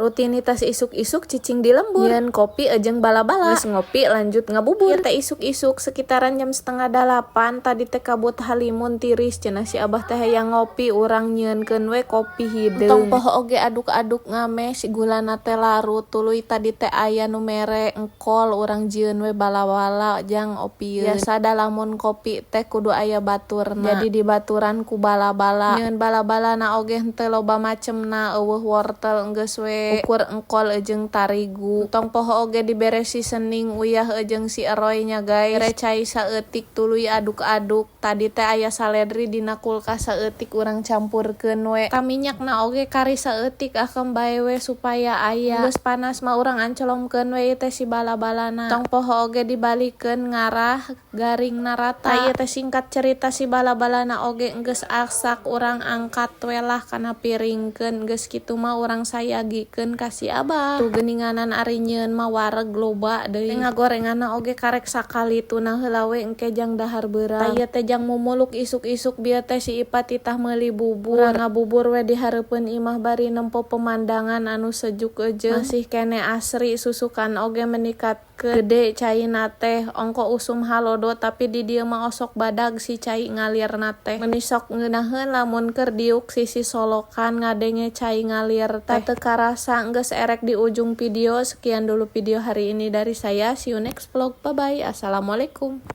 Rutinitas isuk-isuk cicing di lembur. Nyieun kopi jeung bala-bala. Geus ngopi, lanjut ngabubur. Ieu teh isuk-isuk sekitaran jam 7.30. Tadi teh kabut halimun tiris, cenah si abah teh hayang ngopi, urang nyieunkeun we kopi hideung. Tong poho oge aduk-aduk ngameh si gulana teh larut. Tuluy tadi teh aya nu mere engkol, urang jieun we bala-bala jang opieun. Biasa da lamun kopi teh kudu aya baturna. Jadi dibaturan ku bala-bala. Nyieun bala-balana oge henteu loba macemna, euweuh wortel, enggeus we ukur engkol jeung tarigu. Tong poho oge dibere seasoning, uyah jeung si eroy nya, guys. Bere cai saeutik, tuluy aduk-aduk. Tadi teh aya saledri dina kulkas saeutik, urang campurkeun we. Ka minyakna oge kari saeutik, akem bae we supaya aya. Geus panas mah urang ancelomkeun we ieu teh si bala-balana. Tong poho oge dibalikeun ngarah garingna rata. Ieu teh singkat cerita si bala-balana oge geus asak, urang angkat we lah kana piringkeun. Geus kitu mah urang sayagikeun ka si abah. Tuh geuninganan, ari nyieun mah wareg loba deui. Ngagorenganna oge karek sakali tuna heula we, engke jang dahar beurang. Tah, ieu teh jang mumuluk isuk-isuk bieu teh si Ipa titah meuli bubur. Urang ngabubur we di hareupeun imah bari nempo pemandangan anu sejuk jeung masih keneh asri. Susukan oge meni gede caina teh, ongko usum halodo, tapi di dieu mah osok badag si cai ngalirna teh. Meuni sok ngeunaheun lamun keur diuk sisi solokan ngadenge cai ngalir teh. Teu karasa geus erek di ujung video. Sekian dulu video hari ini dari saya. See you next vlog. Bye bye. Assalamualaikum.